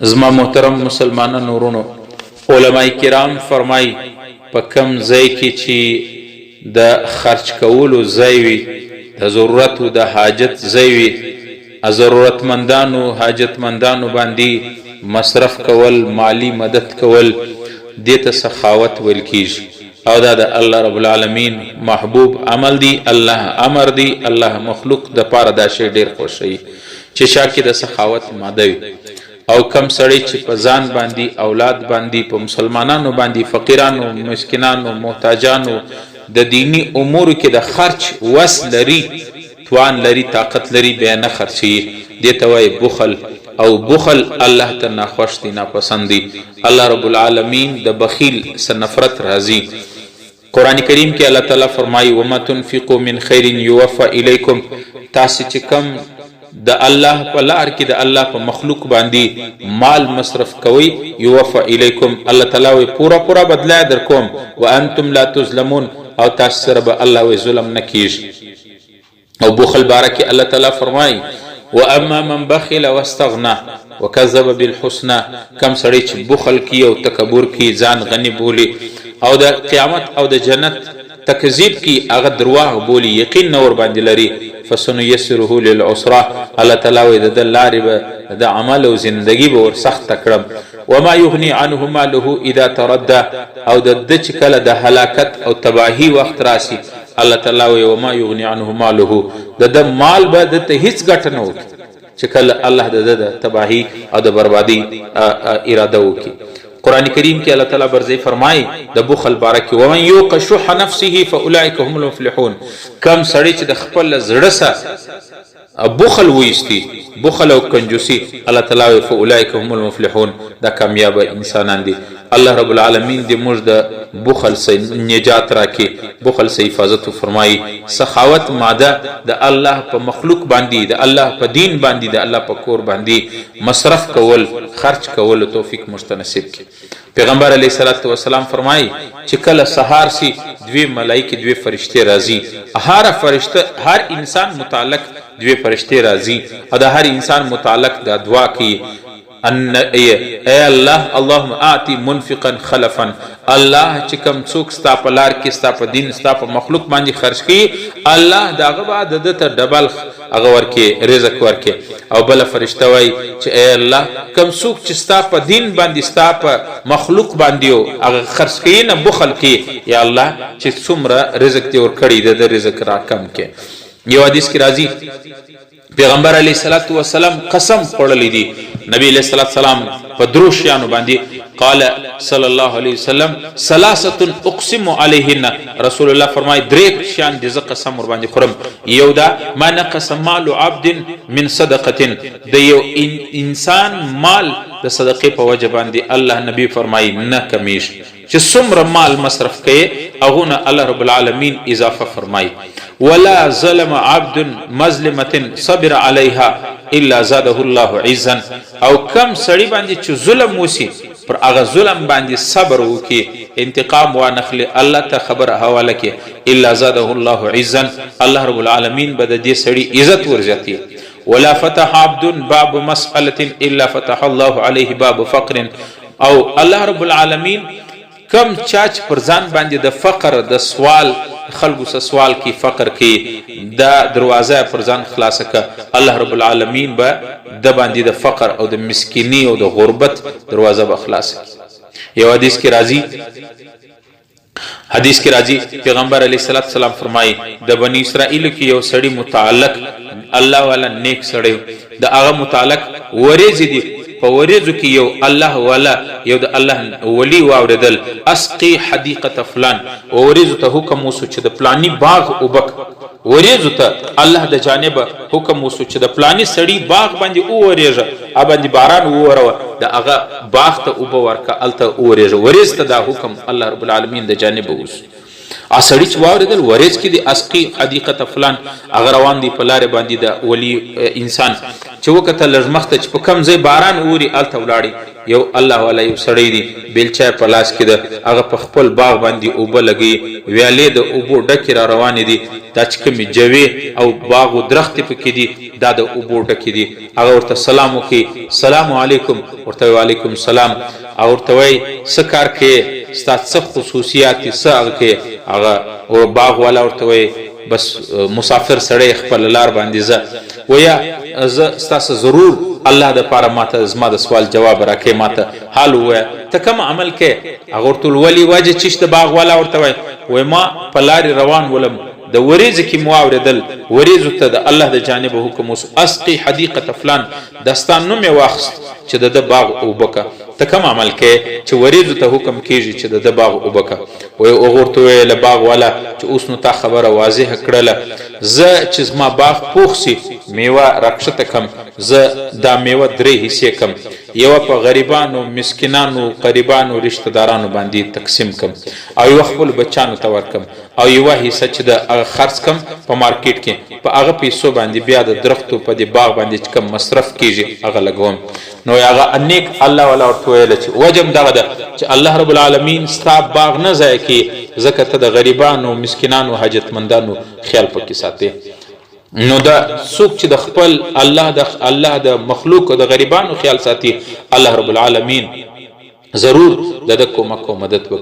زما محترم مسلمانانو ورونو، علماء کرام فرمایي په کم ځای کې چې د خرچ کولو ځای وي، د ضرورت او د حاجت ځای وي، ضرورتمندانو حاجتمندانو باندې مصرف کول، مالی مدد کول، دې ته سخاوت ویل کیږي او دا د الله رب العالمین محبوب عمل دی. الله امر دی، الله مخلوق د پاره دا شی ډیر خوښوي چې چا کې د سخاوت ماده وي. او کم سړی چې په ځان باندې، اولاد باندې، په مسلمانانو باندې، فقیرانو، مسکینانو، محتاجانو د دیني امورو کې د خرچ وس لري، توان لري، طاقت لري، بیا نه خرچوي، دې ته وایي بخل. او بخل الله ته ناخوښ دی، ناپسند دی. الله رب العالمین د بخیل څخه نفرت راځي. قرآن کریم کې الله تعالی فرمایي وما تنفقوا من خیر یوفى الیکم، تاسو چې کوم د الله په لار کې د الله په مخلوق باندې مال مصرف کوئ، یوفى الیکم، الله تعالی وایي پوره پوره بدله درکوم، وانتم لا تظلمون، او تاسو سره به الله وایي ظلم نه کیږي. او بخل باره کې الله تعالی فرمایي واما من بخل واستغنا وکذب بالحسنى، کم سړی چې بخل کوي او تکبر کوي، ځان غني بولي او د قیامت او د جنت تکذیب کوي، هغه درواغ بولي، یقین نه ورباندې لري، فسنیسره للعسرا، الله تعالی وایي د ده لارې به، د ده عمل او زندګي به ور سخته کړم. وما یغنی عنه ماله اذا تردی، او د ده چې کله د هلاکت او تباهي وخت راسي، الله تعالی وایي وما یغنی عنه ماله، د ده مال به ده ته هیڅ ګټه نه وکړي چې کله الله د ده د تباهي او د بربادي اراده وکړي. قرآن کریم کې الله تعالی برځي فرمایي د بخل باره کې ومن یوق شح نفسه فاولئک هم المفلحون، کم سړی چې د خپل زړه سره بخل وایستي، بخل او کنجوسي، الله تعالی وایي فاولئک هم المفلحون، دا کامیابه انسانان دي. الله رب العالمین دې موږ د بخل څخه نجات راکړي، بخل څخه حفاظت وفرمایي. سخاوت ماده د الله په مخلوق باندې، د الله په دین باندې، د الله په کور باندې مصرف کول، خرچ کول توفیق موږ ته نصیب کړي. پیغمبر علیه الصلاة والسلام فرمایي چې کله سهار سي دوې ملایکې، دوې فرشتې راځي، هر فرشته هر انسان متعلق دوې فرشتې راځي او د هر انسان متعلق دا دعا کوي ان ای الله اللهم اعطي منفقا خلفا، الله چې کوم څوک ستا په لار کې، ستا په دین، ستا په مخلوق باندې خرج کوي، الله د هغه به د ده ته ډبل هغه ورکې، رزق ورکې. او بله فرشته وایي چې ای الله کوم څوک چې ستا په دین باندې، ستا په مخلوق باندې هغه خرج کوي نه بخل کوي، یا الله چې څومره رزق دې ورکړی د ده رزق راکم کې. یو حدیث کې راځي پیغمبر علیه الصلاة والسلام قسم خوړلی دی، نبی علیه الصلاة والسلام په درو شیانو باندې، قال صلی الله علیه وسلم ثلاثه اقسم علیهن، رسول الله فرمای درې شیان دې زه قسم ور باندې خورم. یو دا ما نقص مال عبد من صدقه، د یو انسان مال د صدقې په وجه باندې الله نبی فرمای نه کمیږي، چې څومره مال مصرف کوي هغه نه الله رب العالمین اضافه فرمای. ولا ظلم عبد مظلمه صبر عليها الا زاده الله عزا، او کم سړی باندې چې ظلم وسی پر هغه ظلم باندې صبر وکي، انتقام وانخلي، الله ته خبر حواله کې، الا زاده الله عزا، الله رب العالمین به د دې سړي عزت ورزیاتي. ولا فتح عبد باب مسألة الا فتح الله عليه باب فقر، او الله رب العالمین کم چا چې پر ځان باندې د فقر د سوال خلکو څخه سوال کی، فقر کی دا دروازه پر ځان خلاصه که، الله رب العالمین به د باندې د فقر او د مسکینی او د غربت دروازه به خلاصه کی. یو حدیث کې راځي، حدیث کې راځي پیغمبر علیه الصلاة والسلام فرمایي د بنی اسرائیل کې یو سړی متعلق الله والا نیک سړی، د هغه متعلق ورېځې دي، په ورېځو کې یو الله والا، یو د الله ولی واورېدل اسقي حدیقة فلان، ورېځو ته حکم وسو چې د پلانی باغ اوبه، ورېځو ته الله د جانبه حکم وسو چې د پلانی سړي باغ باندې وورېږه، ا باندې باران ووروه، د هغه باغ ته اوبه ورکه، هلته وورېږه. ورېځ ته دا حکم الله رب العالمین د جانبه وسو. ا سړي چې واورېدل ورېځ کې دي اسقي حدیقة فلان، هغه روان دی په لارې باندې د ولی انسان چې وکتل لږ مخته چې په کوم ځای باران اوري هلته ولاړی. یو الله والا یو سړی دی، بیلچه یې په لاس کې ده، هغه په خپل باغ باندې اوبه لګوي، ویالې د اوبو ډکې را روانې دي، دا چې کومې جوې او باغ و درختې پکې دي دا د اوبو ډکې دي. هغه ورته سلام وکړي، سلام علیکم، ورته وایي وعلیکم سلام، هغه ورته وایي څه کار کوې، ستا څه خصوصیات دي، څه هغه کوې؟ هغه باغ والا ورته وایي بس مسافر سړی خپله لار باندې ځه، ویا زه ستاسو ضرور الله د پاره ماته زما د سوال جواب راکې، ماته حال ووایه ته کوم عمل کې؟ هغه ورته ویل ولې وجه چش؟ د باغ والا ورته وایي، وایي ما په لارې روان ولم، د وریځې کې مو واورېدل، وریځو ته د الله د جانبه حکم وسو، اسقي حدیقة فلان، دا ستا نوم یې واخست چې د ده باغ اوبه که. ته کوم عمل کوې چې وریځو ته حکم کیږي چې د ده باغ اوبه که؟ وایي هغه ورته وویل باغ والا چې اوس نو تا خبره واضحه کړله، زه چې زما باغ پوخ سي میوه راکښته کم، زه دا میوه درې حصې کم، یوه په غریبانو، مسکینانو، قریبانو، رشته دارانو باندې تقسیم کم او یوه خپلو بچانو ته ورکم او یوه حصه چې ده هغه خرڅ کم په مارکیټ کې، په هغه پیسو باندې بیا د درختو په دې باغ باندې چې کوم مصرف کیږي هغه لګوم. نو هغه نیک الله والا ورته ویل چې وجه هم دغه ده چې الله رب العالمین ستا باغ نه ضایع کوي، ځکه ته د غریبانو، مسکینانو، حاجتمندانو خیال پکې ساتې. نو دا څوک چې د خپل الله د الله د مخلوق او د غریبانو خیال ساتي، الله رب العالمین ضرور د ده کومک او مدد وکړي.